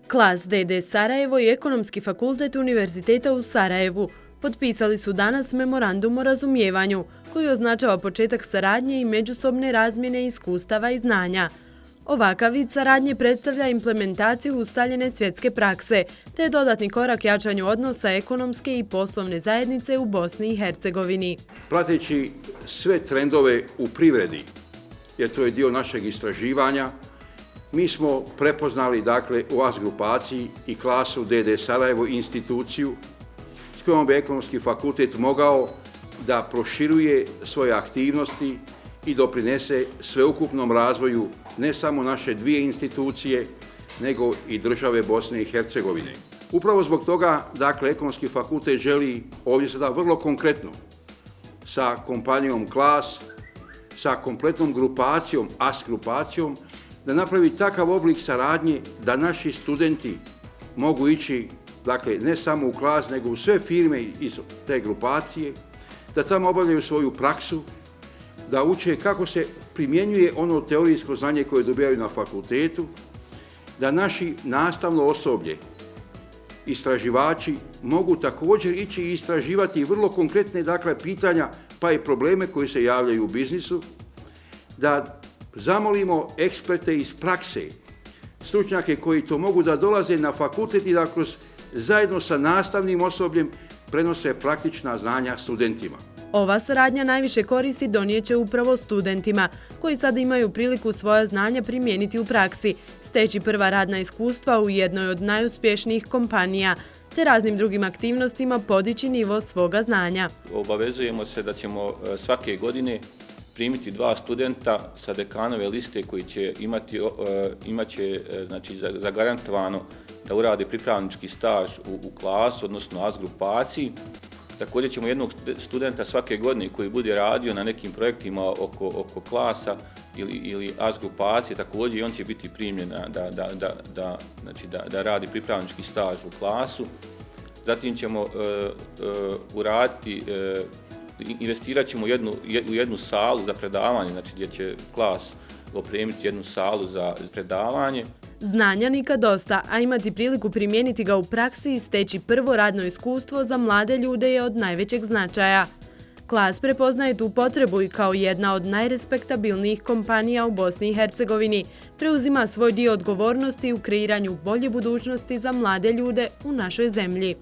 Klas DD Sarajevo i Ekonomski fakultet Univerziteta u Sarajevu potpisali su danas memorandum o razumijevanju koji označava početak saradnje i međusobne razmjene iskustava i znanja. Ovakav vid saradnje predstavlja implementaciju ustaljene svjetske prakse te je dodatni korak jačanju odnosa ekonomske i poslovne zajednice u Bosni i Hercegovini. Prateći sve trendove u privredi, jer to je dio našeg istraživanja, mi smo prepoznali u AS grupaciji i klasu DD Sarajevo instituciju s kojom bi Ekonomski fakultet mogao da proširuje svoje aktivnosti i doprinese sveukupnom razvoju ne samo naše dvije institucije, nego i države Bosne i Hercegovine. Upravo zbog toga, Ekonomski fakultet želi ovdje sada vrlo konkretno sa kompanijom Klas, sa kompletnom grupacijom, AS grupacijom, da napravi takav oblik saradnje da naši studenti mogu ići, ne samo u Klas, nego u sve firme iz te grupacije, da tamo obavljaju svoju praksu, da uče kako se primjenjuje ono teorijsko znanje koje dobijaju na fakultetu, da naši nastavno osoblje, istraživači, mogu također ići i istraživati vrlo konkretne pitanja pa i probleme koji se javljaju u biznisu, da zamolimo eksperte iz prakse, stručnjake koji to mogu da dolaze na fakultet i da zajedno sa nastavnim osobljem prenose praktična znanja studentima. Ova saradnja najviše koristi donijeće upravo studentima, koji sad imaju priliku svoja znanja primijeniti u praksi, steći prva radna iskustva u jednoj od najuspješnijih kompanija, te raznim drugim aktivnostima podići nivo svoga znanja. Obavezujemo se da ćemo svake godine primiti 2 studenta sa dekanove liste koji će imati zagarantovano da urade pripravnički staž u klasu, odnosno AS grupaciji. Također ćemo jednog studenta svake godine koji bude radio na nekim projektima oko klasa ili AS grupacije, također i on će biti primljen da radi pripravnički staž u klasu. Zatim ćemo investirat ćemo u jednu salu za predavanje, gdje će Klas opremiti jednu salu za predavanje. Znanja nikad dosta, a imati priliku primijeniti ga u praksi i steći prvo radno iskustvo za mlade ljude je od najvećeg značaja. Klas prepoznaje tu potrebu i kao jedna od najrespektabilnijih kompanija u Bosni i Hercegovini preuzima svoj dio odgovornosti u kreiranju bolje budućnosti za mlade ljude u našoj zemlji.